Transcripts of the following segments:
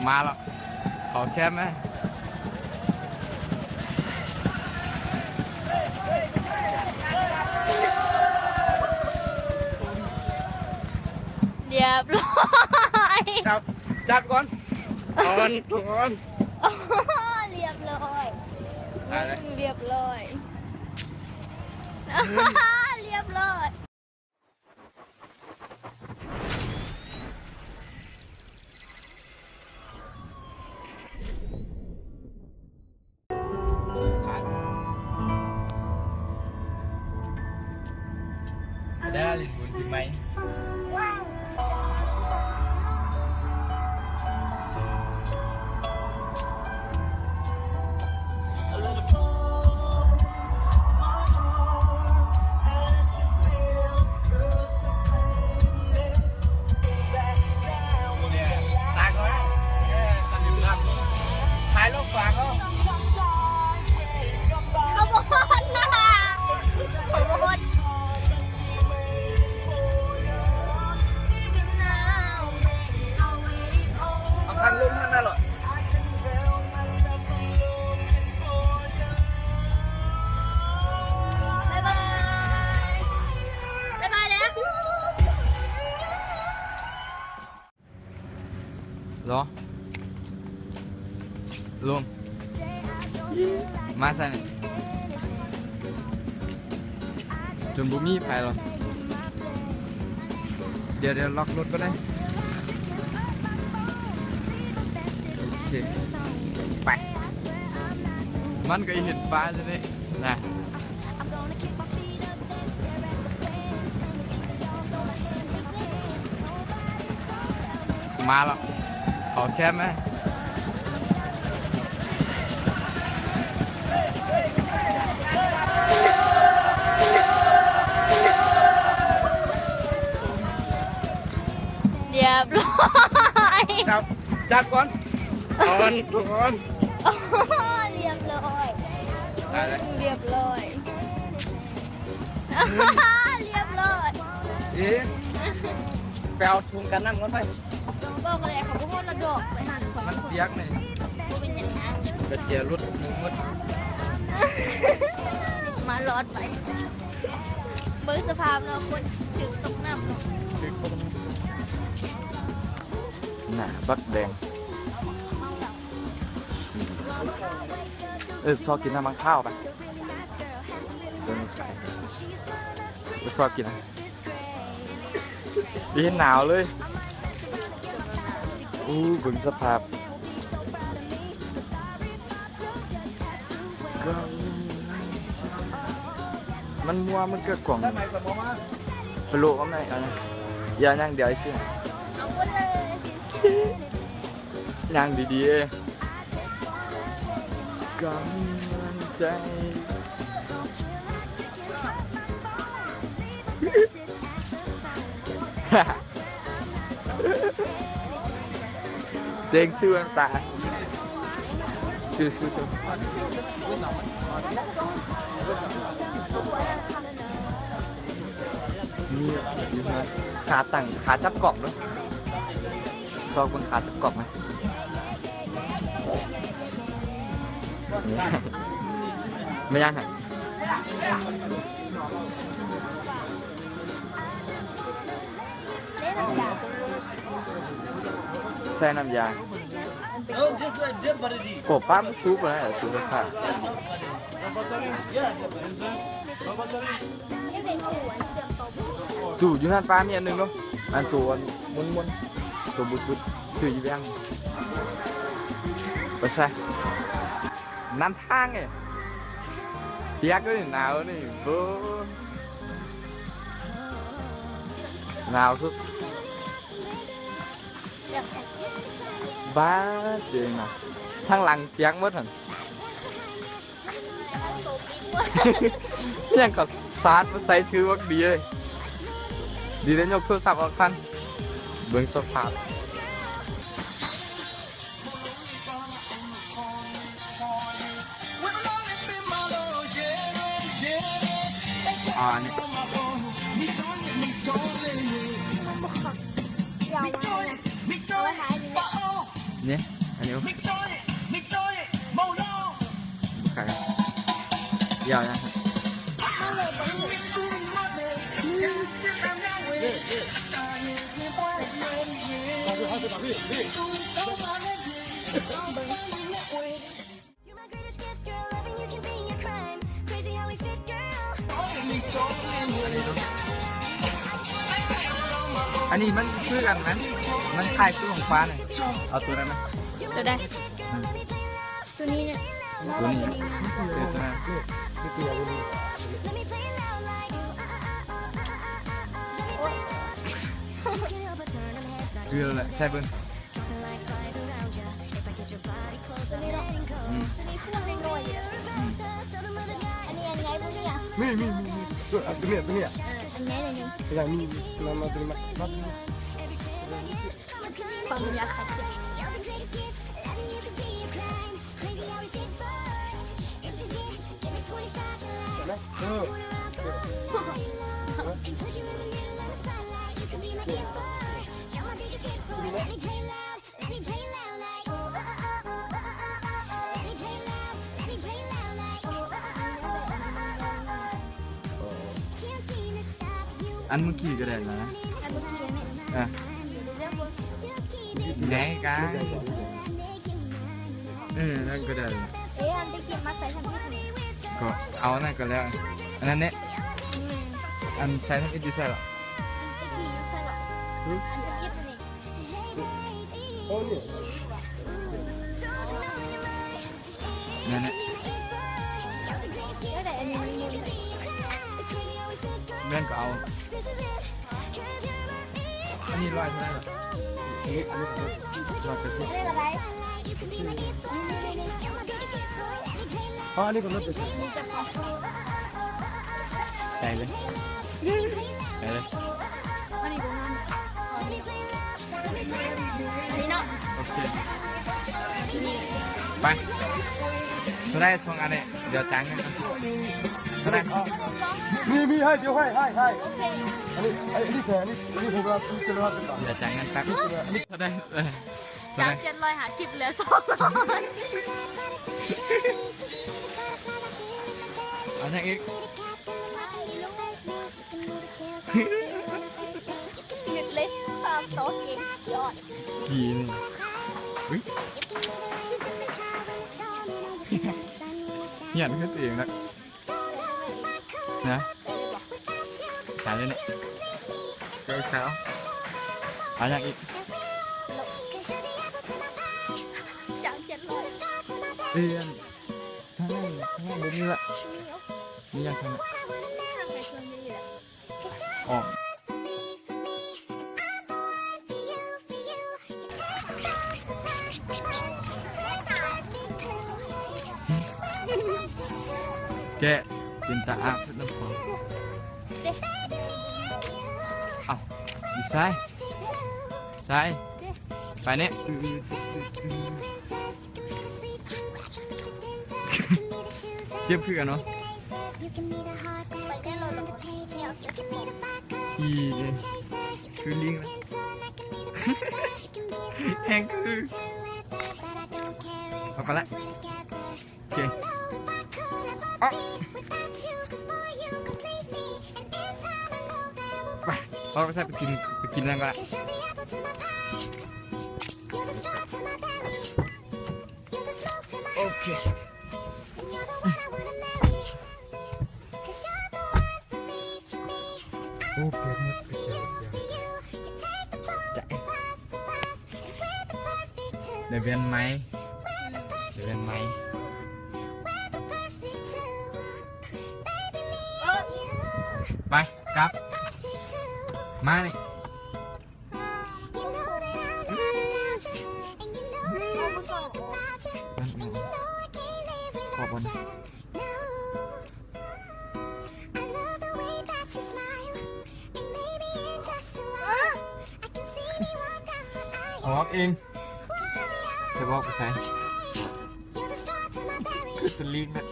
ມາແລ້ວ ຂໍແຄມແດ່. ລຽບຮ້ອຍ ຈັບ ຈັບກ່ອນ ກ່ອນ ກ່ອນ ລຽບຮ້ອຍ ລຽບຮ້ອຍ ລຽບຮ້ອຍ. ໄດ້ຫຼິ້ນບຸນປີໃໝ່. ເຂົາບໍ່ຮອດນະ ເຂົາບໍ່ຮອດ. ເອົາຄັນລົງທາງນັ້ນໂລດ. ບາຍບາຍ ບາຍບາຍແລ້ວ. ລໍ ລົງ ມາໃສ່ນີ້ ຈົນບໍ່ມີໃຜແລ້ວ. ດຽວ ດຽວລັອກລົດກ່ອນເດີ. ໂອເຄ ໄປ. ມັນກໍເຫັນປາຢູ່ນີ້ນະ. ມາແລ້ວ ຂໍແຄມແດ່. ລຽບຮ້ອຍ ຈັບ ຈັບກ່ອນ ກ່ອນ ກ່ອນ ລຽບຮ້ອຍ ລຽບຮ້ອຍ. ລຽບຮ້ອຍ. ເອີ ໄປເອົາຖົງກັນນ້ຳກ່ອນໄປ. ບອກແລ້ວເຂົາບໍ່ຮອດລະດອກ ໄປຫານະຄອນ ມັນປຽກນີ້ ບໍ່ເປັນຫຍັງນະ ກະເຈຍຫຼຸດໝົດ ມາລອດໄປ. ເບິ່ງສະພາບເນາະ ຄົນຖືກຕົກນ້ຳເນາະ ຖືກຕົກນ້ຳ ໜ້າບັກແດງ. ເອີ ຊອກກິນນ້ຳມັນຂາວໄປ. ເບິ່ງ ບໍ່ຊອບກິນນະ ດີ ໜາວເລີຍ. ອູ້ ເບິ່ງສະພາບ ມັນມົວ ມັນເກີດກອງ ໄປໂລະເອົາໃນ ເອົາ ຢ່າ ຢ່າ ຢ່າງດຽວ ເອົາໝົດເລີຍ. ຍ່າງດີໆ ກຳລັງໃຈ. ເຈັງຊື່ ຕາ ຊື່ ຊື່ ນີ້ ຂາຕັ້ງ ຂາຈັບກອບເນາະ. ຊອກເບິ່ງຂາຈັບກອບໄໝ? ແມ່ນຫຍັງຫັ້ນ? ໃສ່ນ້ຳຢາ. ໂອ້ ປາ ມັນສຸກແລ້ວ ສຸກແລ້ວຄ່ະ. ຢູ່ ຢູ່ຫັ້ນປາມີອັນໜຶ່ງເນາະ ອັນໂຕອັນມົນໆ ໂຕບຸດໆ ຊື່ຢູ່ແບງ ໄປໃສ່ ນຳທາງເອີ ປຽກເລີຍ ໜາວນີ້ ໂອ້ ໜາວສຸດ ບາດເຈັງນະ ທາງຫຼັງປຽກໝົດຫັ້ນ. ຫຍັງກໍສາດມາໃສ່ ຖືບັກດີເລີຍ. ດີໄດ້ຍົກໂທລະສັບອອກທັນ. ເບິ່ງສະພາບ ອ່າ ນີ້ ເອົາໄວ້ໃຫ້ ນີ້ ອັນນີ້ບໍ່ຂາຍ ດຽວນະ ອັນນີ້ມັນຄືກັນນະ ມັນຄ້າຍຄືຂອງປ້ານະ ເອົາຕົວນັ້ນນະ ຕົວໃດ? ອືມ ຕົວນີ້ເນາະ ຕົວນີ້ ເອີ ຕົວນັ້ນ ຄືແຫຼະ ໃສ່ເບິ່ງ. ຕົວນີ້ເນາະ ອືມ ຕົວນີ້ຄືນ້ອຍໆຢູ່ເດີ ອືມ ອັນນີ້ອັນໃຫຍ່ບໍ່ມີຫຍັງ ມີ ມີ ມີ ມີ ຕົວ ຕົວນີ້ ຕົວນີ້ ເອີ ອັນໃຫຍ່ໜ້ອຍໜຶ່ງ ຕົວໃຫຍ່ມີ ມາ ມາ ຕົວນີ້ ມາ ມາ ຂອອະອະນຸຍາດຂາຍຂຽນ ເອີ ອັນເມື່ອກີ້ກໍໄດ້ນະ ອັນເມື່ອກີ້ນີ້ ອ່ະ ໄດ້ກະ ເອີ ນັ້ນກໍໄດ້ ເອ ອັນຕະກີ້ມາໃສ່ທຳອິດນີ້ ກໍເອົາອັນນັ້ນກໍແລ້ວ ອັນນັ້ນແຫຼະ ອືມ ອັນໃສ່ທຳອິດຢູ່ໃສລະ? ອັນຕະກີ້ຢູ່ໃສລະ? ຫືມ ອັນທຳອິດນີ້ ໂອ້ ນີ້ ນັ້ນແຫຼະ ແມ່ນກໍເອົາ ອັນນີ້ຮ້ອຍເທົ່າໃດລະ? ອັນນີ້ ອັນນີ້ຮ້ອຍແປດສິບ ອັນນີ້ລະໄດ ອໍ ອັນນີ້ກໍລົດໄປ ໃສ່ເລີຍ ໃສ່ເລີຍ ອັນນີ້ບໍ່ງາມ ອັນນີ້ເນາະ ໂອເຄ ໄປ ເທົ່າໃດ ສອງອັນນີ້ ດຽວຈ່າຍເງິນກ່ອນ ເທົ່າໃດ? ມີ ມີ ໃຫ້ ດຽວໃຫ້ ໃຫ້ ໃຫ້ ໂອເຄ ອັນນີ້ ອັນນີ້ແພງ ອັນນີ້ ອັນນີ້ ຫົກຮ້ອຍ ດຽວຈ່າຍເງິນແປັບ ອັນນີ້ເທົ່າໃດ? ເອີ ຈາກເຈັດຮ້ອຍຫ້າສິບເຫຼືອສອງຮ້ອຍ ເອົາຫຍັງອີກ? ຢຸດເລີຍ ຕາມຕໍ່ເກັ່ງ ສຸດຍອດ ດີນີ້ ອຸ້ຍ ຫຍັນຂຶ້ນເອງນະ ນະ ຫາເລີຍເນາະ ເຈົ້າສາວ ເອົາຫຍັງອີກ? ຈາກເຈັດຮ້ອຍ ເອີ ທາງນັ້ນ ທາງນັ້ນບໍ່ມີລະ ມີຫຍັງທາງນັ້ນ? ອໍ ແກະ ເປັນຕາອາບເພິ່ນນຳພໍ ເດ້ ເອົ້າ ຢູ່ໃສ? ໃສ? ເດ້ ໄປນີ້ ເຈັບຄືກັນເນາະ ອີ ຄືລິງ ແຮງຄື ເອົາໄປລະ ໂອເຄ ເອົາ ໄປ ເອົາໄປໃສ່ ໄປກິນ ໄປກິນນັ້ນກໍໄດ້ ໂອເຄ ໂອ້ ເປີດໝົດ ໄດ້ແວ່ນໃໝ່ ໄດ້ແວ່ນໃໝ່ ໄປ ກັບ ມານີ້ ອອກບໍ່ນະ? ອອກເອງ ຈະບອກໄປໃສ ຄືຕົວລີກນະ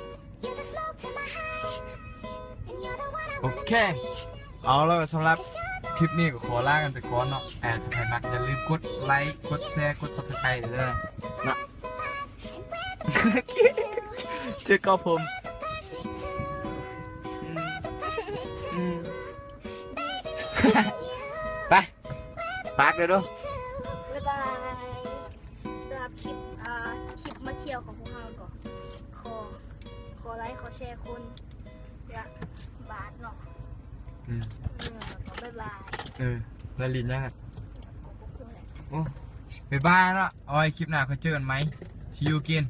ໂອເຄ ເອົາລະ ສຳລັບ ຄລິບນີ້ກໍຂໍລາກັນໄປກ່ອນເນາະ. ອ່າ ຖ້າໃຜມັກ ຢ່າລືມກົດໄລ ກົດແຊ ກົດ Subscribe ເດີເນາະ. ເຈີກັບຜົມ ອືມ ອືມ ໄປ ຝາກເດີດູ. ບາຍບາຍ. ສຳລັບຄລິບ ອ່າ ຄລິບມາທ່ຽວຂອງພວກເຮົາກໍຂໍ ຂໍໄລ ຂໍແຊ ຄົນລະບາດເນາະ. ອືມ ເອີ ກໍບາຍບາຍ. ເອີ ລະຫຼິ້ນຫຍັງອະ? ກໍບໍ່ຮູ້ແຫຼະ. ໂອ້ ບາຍບາຍເນາະ. ເອົາໄວ້ຄລິບໜ້າຄ່ອຍເຈີກັນໃໝ່. See you again.